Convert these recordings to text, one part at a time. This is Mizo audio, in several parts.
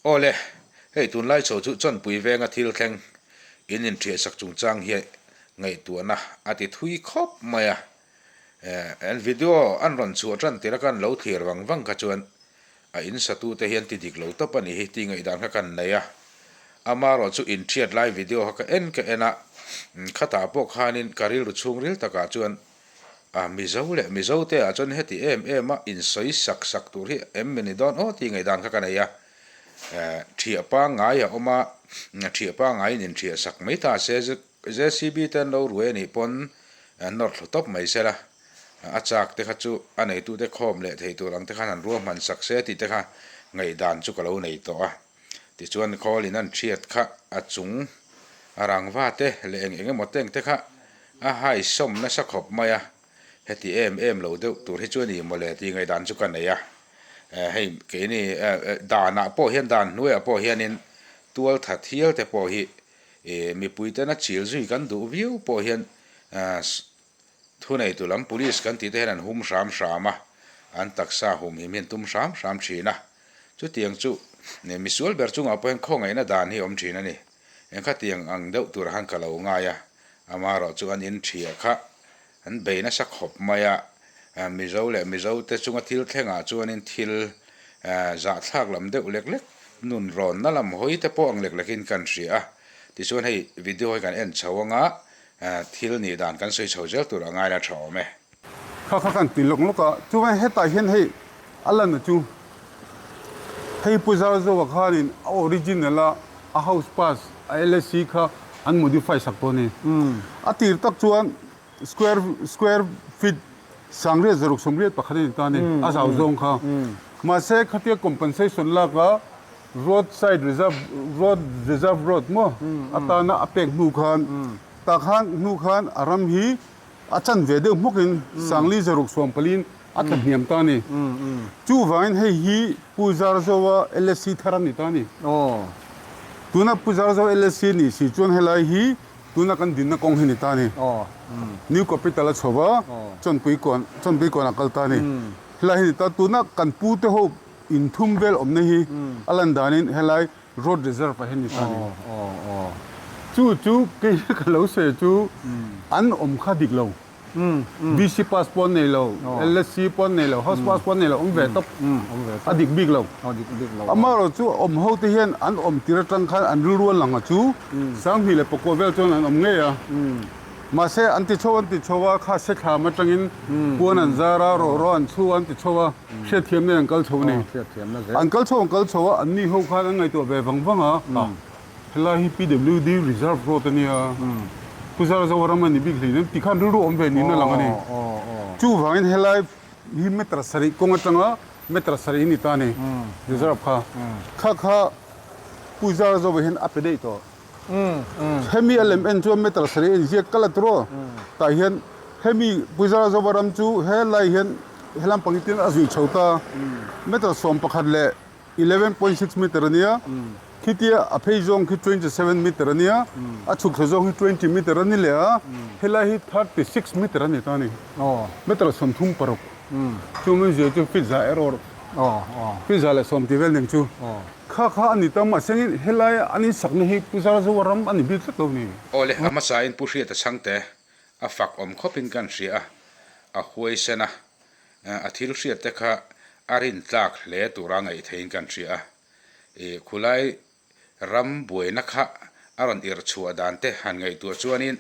Aw le, hei tunlai chho chu Chawnpui venga thil thleng in inṭhiahsak chungchang hi ngaihtuahna a ti thui khawp mai a. An video an rawn chhuah tan tir a kan lo thlir vang vang kha chuan a in satute hian ti dik lo tawp a nih hi tih ngaihdan kha kan nei a. Amaherawh chu inṭhiat lai video kha ka en ka en a, khatah pawh khanin ka rilru chhungril takah chuan A Mizo leh Mizo te ah chuan heti em em a insawi sak sak tur hi em mi ni dawn aw tih ngaihdan kha ka nei a. Thiah pangngai a awm a, thiah pangngaiin inthiah sak mai ta se JCB te an lo ruai a nih pawn nawr thlu tawp mai se la, a chak te kha chu a neitute khawm leh thei tur ang te khan han ruahman sak se tih te kha ngaihdan chu ka lo nei tawh a. Tichuan khawl in an thiat kha a chung a rangva te leh eng eng emaw tank te kha a hai sawm nasa khawp mai a, heti em em lo deuh tur hi chu a ni mawle tih ngaihdan chu ka nei a. Hei keini danah pawh hian dan hnuaiah pawh hianin tual that hial te pawh hi mipui tena chil zui kan duh viau pawh hian Thuneitu lam police kan tih te hian an hum hram hram a, an taksa humhim hi an tum hram hram thin a. Chutiang chu misual ber chungah pawh hian khawngaihna dan hi a awm thin a ni. Engkhatiang ang deuh turah khan ka lo ngai a, amaherawh chu an inṭhiah kha an bei nasa khawp mai a, Mizo leh Mizo te chunga thil thlengah chuanin thil zahthlak lam deuh lek lek, nun rawnna lam hawi te pawh ang lek lekin kan hria a. Tichuan hei video hi kan en chho anga, Thil nih dan kan sawi chho zel tur a ngaina tha awm e. Kha kha kan ti lawk lawk a, chuan hetah hian hei a lan chu hei Pu Zarzoa khanin a original a a house pass a LSC kha an modify sak tawh a ni. A tir tak chuan square square feet sangriat zaruk sawmriat pakhat a ni ta a ni, a zau zawng kha. Mahse khatia compensation lak a Road side reserve road reserve road maw atana a pek hnu khan tah khan hnu khan a ram hi a chan ve deuh hmawkin Sangli zaruk sawm palin a tla hniam ta a ni. Chuvangin hei hi Pu Zarzoa LSC thar a ni ta a ni. Tuna Pu Zarzoa LSC nih si chuan helai hi tuna kan dinna kawng hi ni ta a ni. New Capital a chho va, Chawnpui kawn Chawnpui kawnah kal ta a ni. Helai hi ni ta tuna kan pu te ho Inthum vel awmna hi a lan danin helai road reserve ah hian ni ta a ni. Chu chu kei ka lo sawi chu an awm kha dik lo. BC pass pawh an nei lo, LSC pawh an nei lo, house pass pawh an nei lo, awm ve tawp. A dik bik lo. Amaherawh chu awm ho te hian an awm tir atang khan an rilru an lang a chu Sanghnih leh Pakua vel chuan an awm ngei a. Mahse an ti chho an ti chho a, kha sethlam atangin puan an zar a, rawhraw an chhu a an ti chho a. Hriatthiamna in an kal chho a ni. An kal chho an kal chho a, anni ho khan an ngaihtuah ve vang vang a, helai hi PWD Reserve Road a nia, Pu Zarzo ram a ni bik hleinem tih khan rilru awm ve niin a lang a ni. Chuvangin helai hi meter sarih kawng atanga meter sarih hi ni ta a ni, reserve kha. Kha kha Pu Zarzo hian a pe daih tawh. Hemi a lem en chuan meter sarih a inziak kal a turaw? Tah hian hemi Puzara Zova ram chu helai hian helam pang tin a zui chho ta. Meter 11 leh 11.6 meter a nia. Khitia a phei zawng khi 27 meter a nia. A chhuk thla zawng hi 20 meter a ni leh a. Helai hi 36 meter a ni ta a ni. Meter 36. Chu min zia chu feet za erawh feet za leh sawm tih vel nen chu. Kha kha a ni ta mahse engin helai an insakna hi Pu Zarzoa ram a ni bik tlat lo ni. Awle, a hmasain Pu Hriata chhangte a fak awm khawpin kan hria a, a huaisen a, a thil hriatte kha a rintlak hle tura ngaih theihin kan hria a. I khulai ram buaina kha a rawn irh chhuah dan te han ngaihtuah chuanin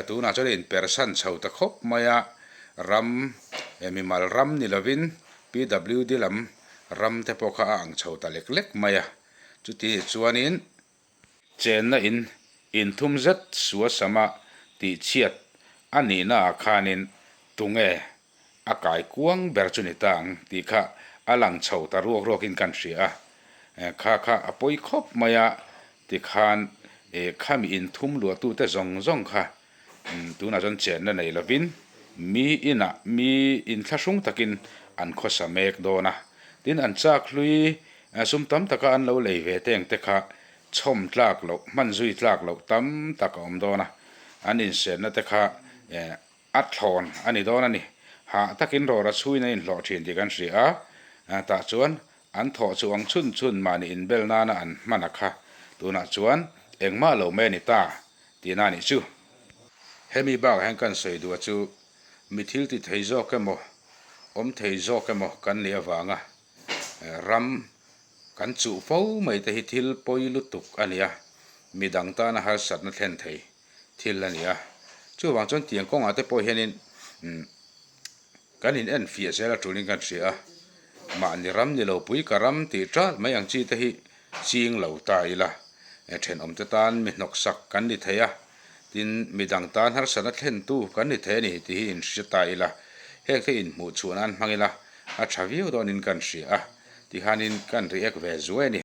tunah chuan a inpersan chho ta khawp mai a, ram mimal ram ni lovin PWD lam ram te pawh kha a ang chho ta lek lek mai a, chuti chuanin chenna in inthum zet suasama tihchhiat a nihna ah khanin tunge a kai kuang ber chu ni ta ang tih kha a lang chho ta ruak ruakin kan hria a, kha kha a pawi khawp mai a tikhan khami inthum luahtute zawng zawng kha tunah chuan chenna nei lovin mi inah mi inthlahrung takin an khawsa mek dawn a, tin an chak hlui sum tam taka an lo lei ve teng te kha chhawm tlak loh hman zui tlak loh tam tak a awm dawn a, an insenna te kha A thlawn a ni dawn a ni. Hah takin rawra chhuin a inhlawh thin tih kan hria a, tah chuan An thawh chu ang chhun chhun mahni inbel nana an hman a kha. Tunah chuan engmah lo mai a ni ta tihna a nih chu. Hemi bakah hian kan sawi duh a chu mi thil ti thei zawk emaw, awm thei zawk emaw kan nih avanga ram kan chuh fo mai te hi thil pawi lutuk a ni a, midang tana harsatna thlen thei thil a ni a. Chuvang chuan tiang kawngah te pawh hianin Kan in en fiah zel a tulin kan hria a, mahni ram ni lo pui ka ram tih ṭalh mai ang chi te hi ching lo ta ila, ṭhenawmte tan mi hnawksak kan ni thei a, tin midang tan harsatna thlentu kan ni thei a ni tih hi in hria ta ila, heng te inhmuh chhuah nan hmang ila a ṭha viau dawnin kan hria a, tikhanin kan react ve zuai a ni.